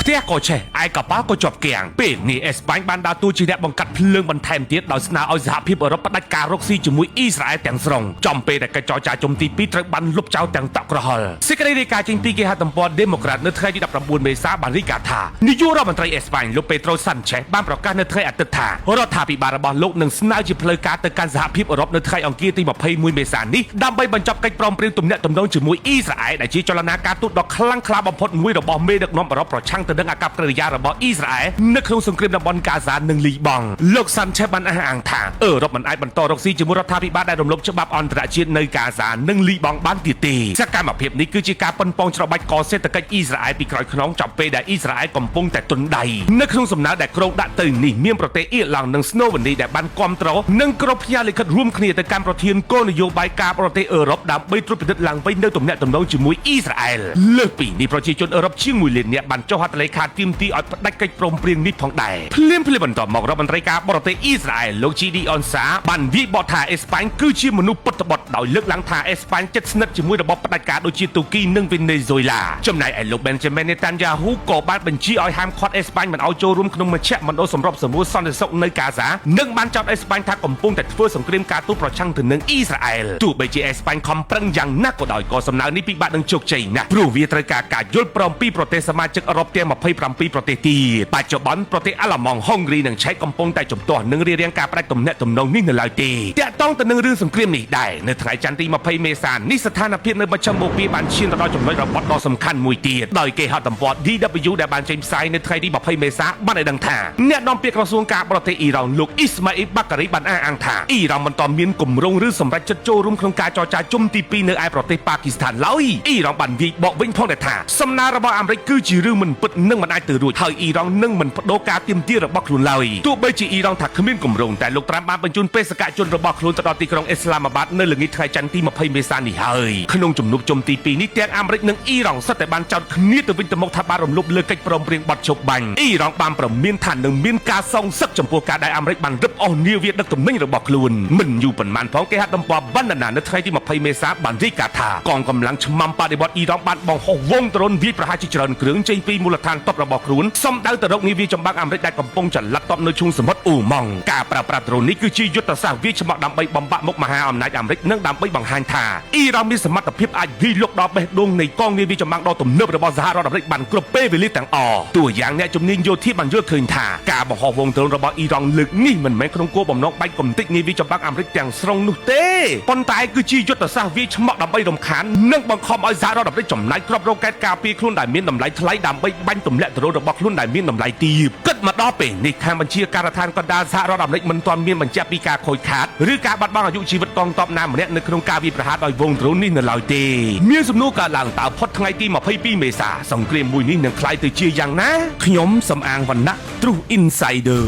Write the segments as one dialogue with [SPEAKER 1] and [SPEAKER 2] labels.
[SPEAKER 1] ផ្ទះក៏ឆេះឯកប៉ាល់ក៏ជាប់គាំងពេលនេះអេស្ប៉ាញបានដើរតួជាអ្នកបង្កាត់ភ្លើងបន្ថែមទៀតដោយស្នើឲ្យសហភាពអឺរ៉ុបផ្ដាច់ការរកស៊ីជាមួយអ៊ីស្រាអែលទាំងស្រុងចំពេលដែលកិច្ចចរចាជុំទី2ត្រូវបានលុបចោលទាំងតក់ក្រហល់សេចក្តីរាយការណ៍ចេញពីគេហទំព័រ Democrat នៅថ្ងៃទី19មេសាបានរាយការណ៍ថានាយករដ្ឋមន្ត្រីអេស្ប៉ាញលោកពេត្រូសាន់ឆេសបានប្រកាសនៅថ្ងៃអាទិត្យថារដ្ឋាភិបាលរបស់លោកនឹងស្នើជាផ្លូវការទៅកាន់សហភាពអឺរ៉ុបនៅថ្ងៃអង្គារទី21មេសានេះដើម្បីបញ្ចប់កិច្ចព្រមព្រៀងទំនាក់ទំនងជាមួយអ៊ីស្រាអែលដែលជាចលនាការទូតដ៏ខ្លាំងក្លាបំផុតមួយរបស់មេដឹកនាំអឺរ៉ុបប្រឆាំងទៅនឹងអាកប្បកិរិយារបស់អ៊ីស្រាអែលនៅក្នុងសង្គ្រាមតំបន់កាហ្សានិងលីបង់លោកសាន់ឆេសបានអះអាងថាអឺរ៉ុបមិនអាចបន្តរកស៊ីជាមួយរដ្ឋាភិបាលដែលរំលោភច្បាប់អន្តរជាតិនៅកាហ្សានិងលីបង់បានទៀតទេសកម្មភាពនេះគឺជាការប៉ុនប៉ងច្របាច់កសេដ្ឋកិច្ចអ៊ីស្រាអែលពីក្រោយខ្នងចំពេលដែលអ៊ីស្រាអែលកំពុងតែទន់ដៃនៅក្នុងសំណើដែលក្រុងដាក់ទៅនេះមានប្រទេសអ៊ីឡង់និងស្លូវេនីដែលបានគាំទ្រនិងគ្រប់ផ្ញើលិខិតរួមគ្នាទៅកាន់ប្រធានគោលនយោបាយការបរទេសអឺរ៉ុបដើម្បីត្រួតពិនិត្យឡើងវិញនៅទំនាក់ទំនងជាមួយអ៊ីស្រាអែលលើសពីនេះប្រជាជនអឺរ៉ុបជាង1លាននាក់បានចុះហត្ថលេខាទាមទារឲ្យផ្ដាច់កិច្ចព្រមព្រៀងនេះផងដែរភ្លាមៗបន្ទាប់មករដ្ឋមន្ត្រីការបរទេសអ៊ីស្រាអែលលោក GD អនសាបានវាយបកថាអេស្ប៉ាញគឺជាមនុស្សពុតបុតដោយលើកឡើងថាអេស្ប៉ាញជិតស្និទ្ធជាមួយរបបផ្ដាច់ការដូចជាទូគីនិងវេណេស៊ុយឡាចំណែកឯលោក Benjamin Netanyahu ក៏បានបញ្ជាឲ្យហាមឃាត់អេស្ប៉ាញមិនឲ្យចូលរួមក្នុងមជ្ឈមណ្ឌលសម្របសម្រួលសន្តិសុខនៅកាហ្សានិងបានចោទអេស្ប៉ាញថាកំពុងតែធ្វើសង្គ្រាមការទូតប្រឆាំងទៅនឹងអ៊ីស្រាអែលទោះបីជាអេស្ប៉ាញខំប្រឹងយ៉ាងណាស់ក៏ដោយក៏សំណើនេះពិបាកនឹងជោគជ័យណាស់ព្រោះវាត្រូវការការយល់ព្រមពីប្រទេសសមាជិកអឺរ៉ុបទាំង27ប្រទេសទៀតបច្ចុប្បន្នប្រទេសអាល្លឺម៉ង់ហុងគ្រីនិងឆែកកំពុងតែជំទាស់និងរារាំងការផ្ដាច់ទំនាក់ទំនងនេះនៅឡើយទេតាក់ទងទៅនឹងរឿងសង្គ្រាមនេះដែរនៅថ្ងៃច័ន្ទទី20មេសានេះស្ថានភាពនៅមជ្ឈមបូព៌ាបានឈានទៅដល់ចំណុចរបត់ដ៏សំខាន់មួយទៀតដោយគេហទំព័រ DW ដែលបានចេញផ្សាយនៅថ្ងៃទី20មេសាបានឲ្យដឹងថាអ្នកនាំពាក្យក្រសួងការបរទេសអ៊ីរ៉ង់លោកអ៊ីស្ម៉ាអ៊ីលបាការីបានអះអាងថាអ៊ីរ៉ង់មិនទាន់មានគម្រោងឬសម្រេចចិត្តចូលរួមក្នុងការចរចាជុំទី2នៅឯប្រទេសប៉ាគីស្ថានឡើយអ៊ីរ៉ង់បានវាយបកវិញផងដែរថាសំណើរបស់អាមេរិកគឺជារឿងមិនពិតនិងមិនអាចទៅរួចហើយអ៊ីរ៉ង់នឹងមិនប្ដូរការទាមទាររបស់ខ្លួនឡើយទោះបីជាអ៊ីរ៉ង់ថាគ្មានគម្រោងតែលោកត្រាំបានបញ្ជូនបេសកជនរបស់ខ្លួនទៅដល់ទីក្រុងអ៊ីស្លាមាបាតនៅល្ងាចថ្ងៃច័ន្ទទី20មេសានេះហើយក្នុងជំនួបជុំទី2នេះទាំងអាមេរិកនិងអ៊ីរ៉ង់សុទ្ធតែបានចោទគ្នាទៅវិញទៅមកថាបានរំលោភលើកិច្ចព្រមព្រៀងបទឈប់បាញ់អ៊ីរ៉ង់បានប្រមានថានឹងមានការសងសឹកចំពោះការដែលអាមេរិកបានរឹបអូសនាវាដឹកទំនិញរបស់ខ្លួនមិនយូរប៉ុន្មានផងគេហទំព័របណ្ឌណានៅថ្ងៃទី20មេសាបានរាយការណ៍ថាកងកម្លាំងឆ្មាំបដិវត្តអ៊ីរ៉ង់បានបង្ហោះវងដ្រូនវាយប្រហារជាច្រើនគ្រឿងចេញពីមូលដ្ឋានទ័ពរបស់ខ្លួនសំដៅទៅរកនាវាចម្បាំងអាមេរិកដែលកំពុងចល័តទ័ពនៅឈូងសមុទ្រអ៊ូម៉ង់ការប្រើប្រាស់ដ្រូននេះគឺជាយុទ្ធសាស្ត្រវាយឆ្មក់ដើម្បីបំបាក់មុខមហាអំណាចអាមេរិកនិងដើម្បីបង្ហាញថាអ៊ីរ៉ង់មានសមត្ថភាពអាចវាយលុកដល់បេះដូងនៃកងនាវាចម្បាំងដ៏ទំនើបរបស់សហរដ្ឋអាមេរិកបានគ្រប់ពេលវេលាទាំងអស់តួយ៉ាងអ្នកជំនាញយោធាបានយល់ឃើញថាការបង្ហោះវងដ្រូនរបស់អ៊ីរ៉ង់លើកនេះមិនមែនក្នុងគោលបំណងបាញ់កំទេចនាវាចម្បាំងអាមេរិកទាំងស្រុងនោះទេប៉ុន្តែគឺជាយុទ្ធសាស្ត្រវាយឆ្មក់ដើម្បីរំខាននិងបង្ខំឲ្យសហរដ្ឋអាមេរិកចំណាយគ្រាប់រ៉ុកែតការពារខ្លួនដែលមានតម្លៃថ្លៃដើម្បីបាញ់ទម្លាក់ដ្រូនរបស់ខ្លួនដែលមានតម្លៃទាបគិតមកដល់ពេលនេះខាងបញ្ជាការដ្ឋានកណ្ដាលសហរដ្ឋអាមេរិកមិនទាន់មានបញ្ជាក់ពីការខូចខាតឬការបាត់បង់អាយុជីវិតកងទ័ពណាម្នាក់នៅក្នុងការវាយប្រហារដោយវងដ្រូននេះនៅឡើយទេមានសំណួរកើតឡើងតើផុតថ្ងៃទី22មេសាសង្គ្រាមមួយនេះនឹងក្លាយទៅជាយ៉ាងណាខ្ញុំសំអាងវណ្ណៈ Truth Insider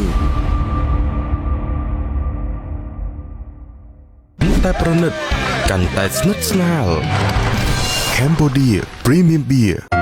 [SPEAKER 2] តែប្រណិតកាន់តែស្និទ្ធស្នាល
[SPEAKER 3] Cambodia Premium Beer។